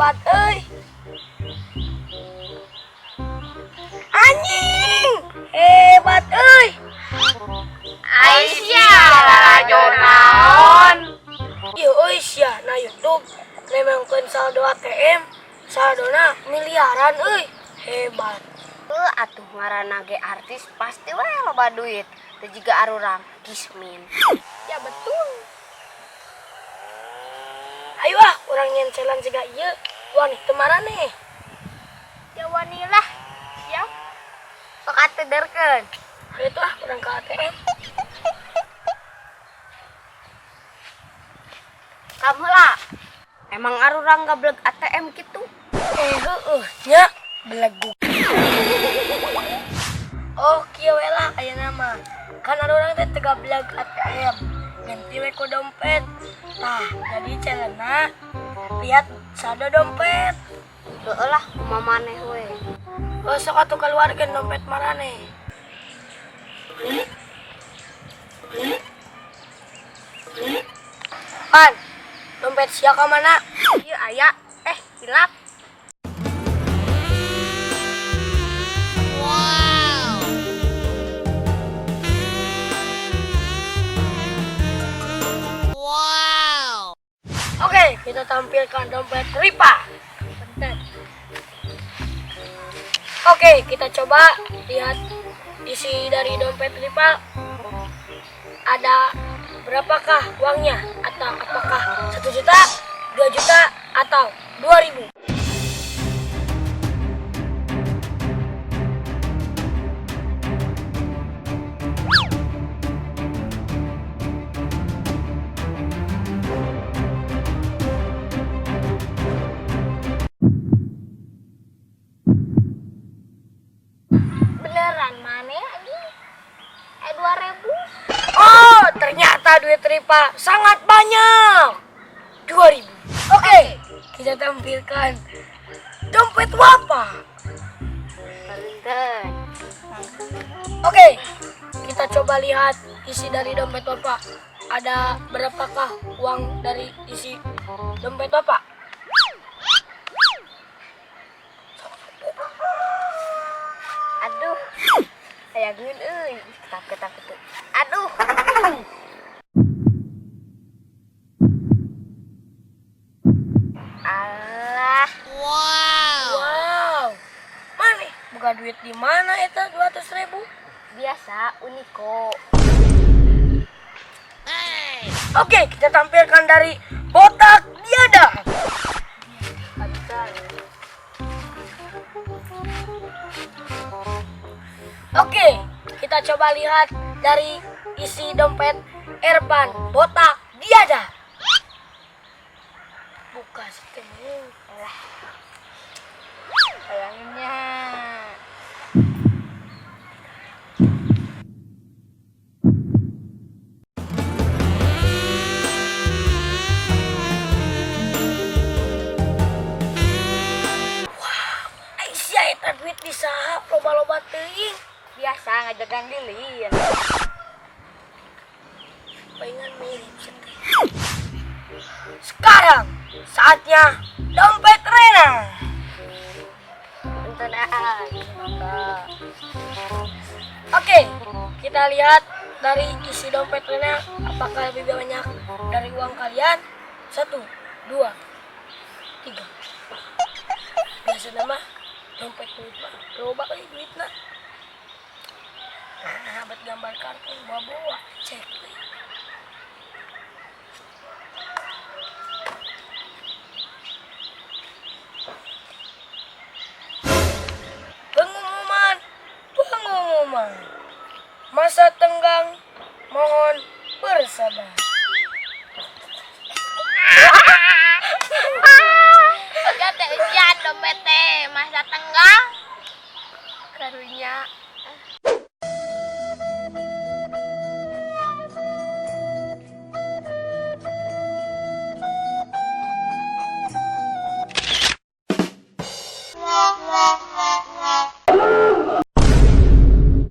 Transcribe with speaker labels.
Speaker 1: Hebat euy. Anjing, hebat euy.
Speaker 2: Aisyah lalajo naon?
Speaker 1: Ieu euy sia na YouTube nemongkeun saldo ATM, saldona miliaran euy. Hebat.
Speaker 2: Heuh atuh ngaranna ge artis pasti we loba duit. Teu jiga arurang kismin.
Speaker 1: Ya betul. Ayo ah, urang nyencelan siga ieu. Wani teu maraneh.
Speaker 2: Ya wani lah. Siap. Sok atuh derkeun.
Speaker 1: Ayo tuh ah, urang ke ATM.
Speaker 2: Kamu lah. Emang arurang gableg ATM gitu?
Speaker 1: Eh heueuh nya belegug. Oh, kieu we lah ayeuna mah. Kan arurang teh teu gableg ATM. Ganti we ku dompet. Tah, jadi challenge-na lihat saldo dompet.
Speaker 2: Heueuh lah, kumaha maneh we.
Speaker 1: Oh, sok atuh keluarkeun dompet maraneh. Pan, dompet sia ka mana?
Speaker 2: Ieu aya. Eh, hilap.
Speaker 1: Oke, kita tampilkan dompet Ripa.
Speaker 2: Bentar.
Speaker 1: Oke, kita coba lihat isi dari dompet Ripa. Ada berapakah uangnya? Atau apakah 1 juta, 2 juta, atau 2.000?
Speaker 2: Beneran maneh anjing? Eh 2.000.
Speaker 1: Oh, ternyata duit Ripa sangat banyak. 2.000. Oke, kita tampilkan dompet Wapa.
Speaker 2: Bentar.
Speaker 1: Oke, kita coba lihat isi dari dompet Bapak. Ada berapakah uang dari isi dompet Bapak?
Speaker 2: Aduh. Aya geun euy. Ketap-ketap kitu. Aduh. Alah,
Speaker 1: Wow. Mana? Buka duit di mana itu 200.000?
Speaker 2: Biasa Unico.
Speaker 1: Oke, kita tampilkan dari botak Diada.
Speaker 2: Bentar.
Speaker 1: Oke, kita coba lihat dari isi dompet Erpan botak Diada. Buka sistemnya.
Speaker 2: Alah. Bayanginnya.
Speaker 1: Aisyah eta duit di saha loba-loba teuing.
Speaker 2: Biasa ngajagan lilin.
Speaker 1: Palingan mirip sih teh. Sekarang saatnya dompet Rena.
Speaker 2: Bentar ah. Mangga.
Speaker 1: Oke, kita lihat dari isi dompet Rena apakah lebih banyak dari uang kalian? 1, 2, 3. Biasa nama dompet duit mah loba euy duitna. Nah, buat gambar kartun bawa-bawa cek euy. Pengumuman, pengumuman. Masa tenggang mohon bersabar.
Speaker 2: Udah teh ujian dompet teh masa tenggang. Karunya.